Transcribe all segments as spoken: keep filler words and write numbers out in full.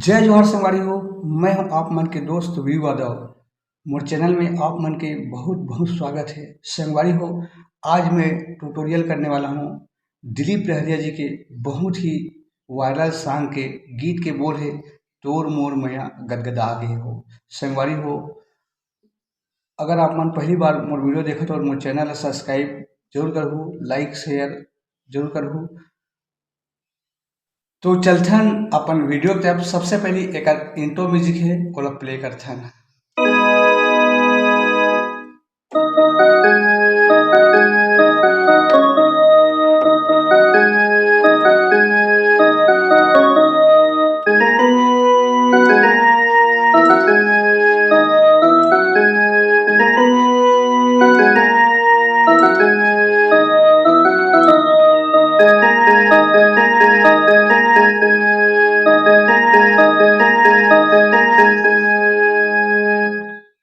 जय जोहार संगवारी हो, मैं हूं आप मन के दोस्त वी यादव। मोर चैनल में आप मन के बहुत बहुत स्वागत है। संगवारी हो, आज मैं ट्यूटोरियल करने वाला हूं दिलीप रहरिया जी के बहुत ही वायरल सॉन्ग के गीत के बोल है, तोर मोर मया गदगदा गे हो। संगवारी हो, अगर आप मन पहली बार मोर वीडियो देखत हो, मोर चैनल ला सब्सक्राइब जरूर करहू, लाइक शेयर जरूर करहू। तो चलथन अपन वीडियो के तरफ। सबसे पहली एकर इंट्रो म्यूजिक है, ओला प्ले करथन।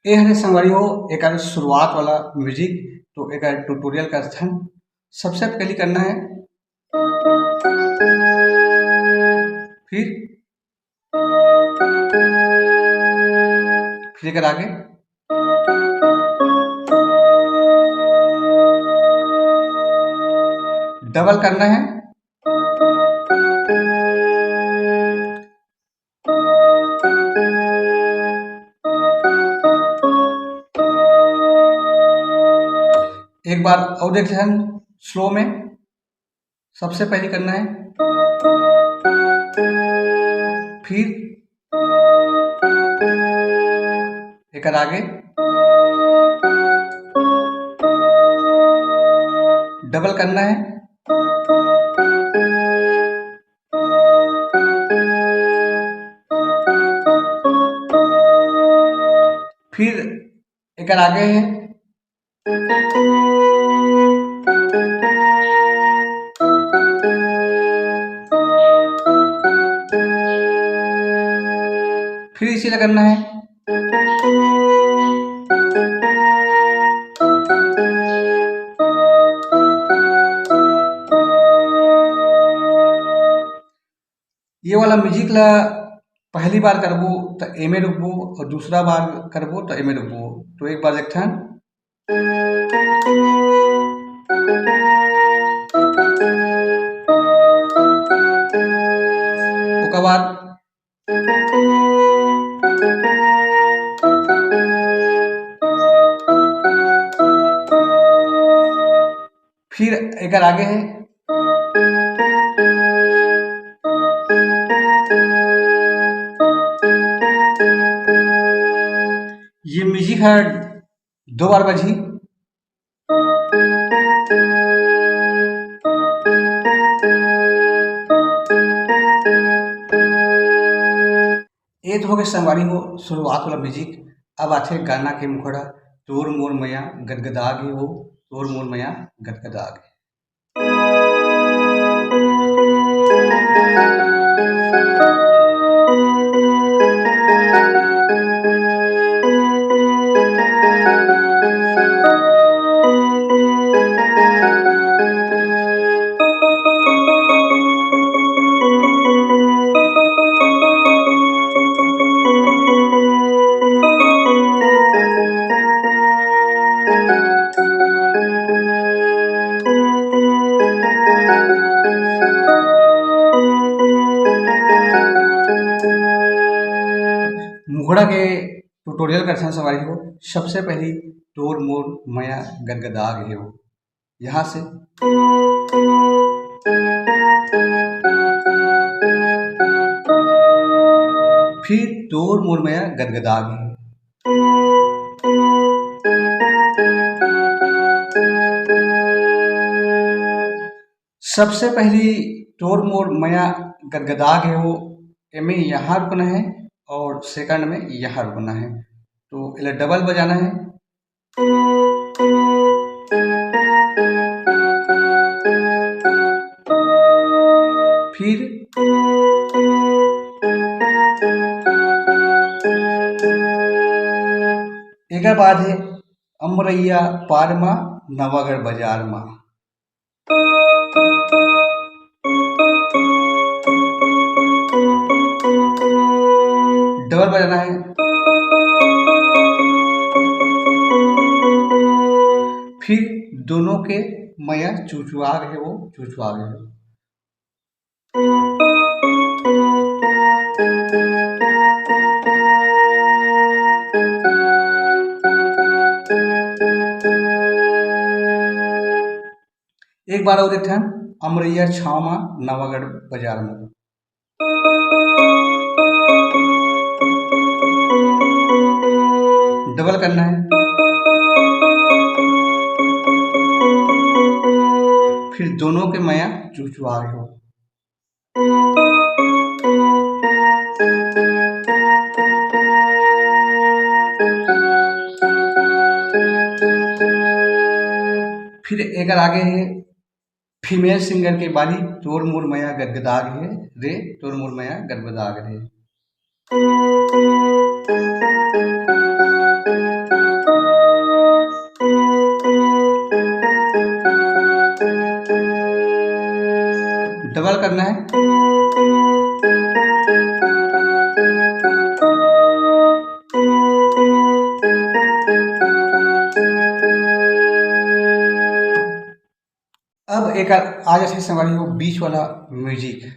ए हरे संगवारी हो, एकर शुरुआत वाला म्यूजिक। तो एकर ट्यूटोरियल करथन। सबसे पहले करना है, फिर, फिर एकर आगे डबल करना है। एक बार और देखते हैं स्लो में। सबसे पहले करना है, फिर एकर आगे डबल करना है, फिर एकर आगे है। फिर इसी ला करना है। ये वाला म्यूजिक ला पहली बार करबो त एमे रुकबो और दूसरा बार करबो त एमे रुकबो। तो एक बार देखथन। ओकर बाद फिर एकर आगे है। ये म्यूजिक है, दो बार बजही। ए तो हो गए संगवारी हो शुरुआत वाला म्यूजिक। अब आथे गाना के मुखड़ा, तोर मोर मया गदगदा गे हो, तोर मोर मया गदगदा गे। मुखड़ा के ट्यूटोरियल करथन संगवारी हो। सबसे पहली तोर मोर मया गदगदा गे हो, यहाँ से फिर तोर मोर मया गदगदा गे। सबसे पहली तोर मोर मया गदगदा गे हो, एमे यहाँ रुकना है और सेकंड में यहाँ रुकना है। तो एला डबल बजाना है। फिर एकर बाद है अमरैया पार मा, नवागढ़ बाजार मा। डबल बजाना है। फिर दोनों के मया चुचुआ गे हे, वो चुचुआ गे हे। एक बार और एक ठन, अमरैया छाव मा नवागढ़ बाजार मा। डबल करना है। फिर दोनों के मया चुचुआ गे हो। फिर एकर आगे है फीमेल सिंगर के बारी, तोर मोर मया गदगदा गे रे, तोर मोर मया गदगदा गे रे। डबल करना है। अब एक आ जाथे संगवारी हो बीच वाला म्यूजिक।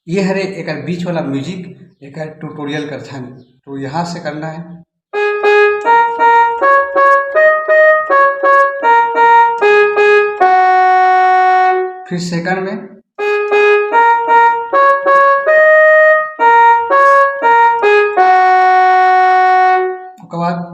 ये हरे एकर बीच वाला म्यूजिक, एकर ट्यूटोरियल करथन, तो यहाँ से करना है। फिर सेकंड में, ओकर बाद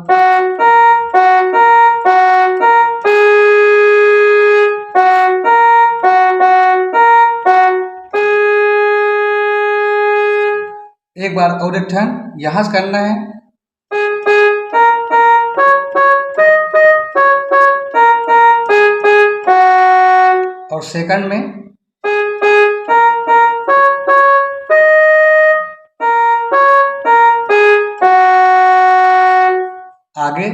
एक बार और एक ठन यहाँ से करना है। और सेकंड में आगे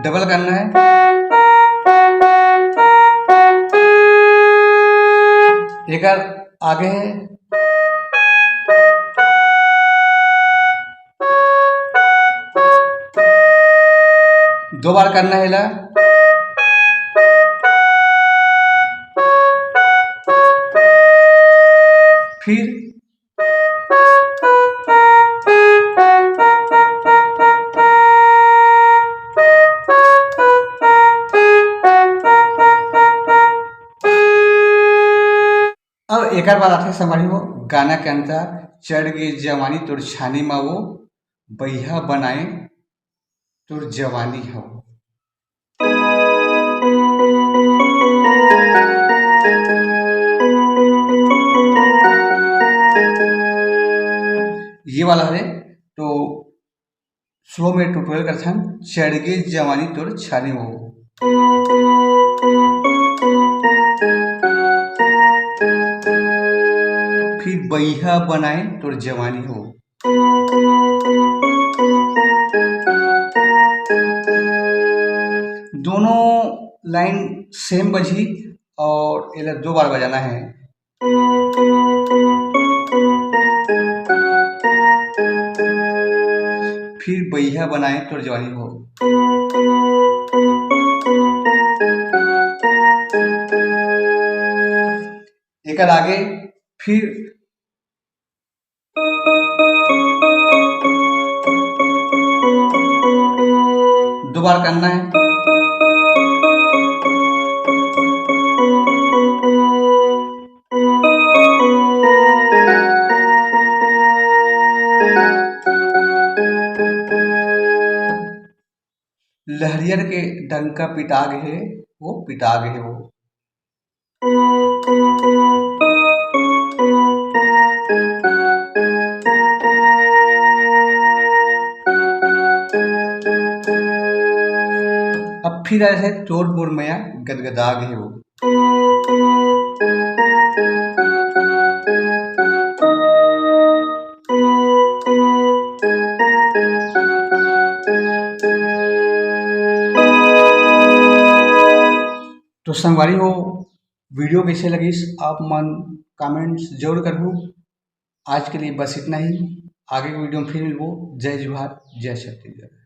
डबल करना है। एकर आगे है। दो बार करना है ला। फिर अब एकर बाद आथे संगवारी हो गाना के अंतर, चढ़ गे जवानी तोर छानी मा वो, बइहा बनाए तोर जवानी हो। ये वाला हरे, तो स्लो में ट्यूटोरियल करथन, चढ़ गे जवानी तोर छानी हो। फिर बइहा बनाए तोर जवानी हो। दोनों लाइन सेम बजही और एला दो बार बजाना है। फिर बइहा बनाए तोर जवानी हो। एकर आगे फिर दो बार करना है। लहरियर के डंका पिटा गे हे, वो पिटा गे हे वो। रहिथे, तोर मोर मया गदगदा गे हे वो। तो संगवारी हो, वीडियो कैसे लगिस, आप मन कमेंट्स जरूर करहू। आज के लिए बस इतना ही, आगे के वीडियो में फिर मिलबो। जय जोहार, जय छत्तीसगढ़।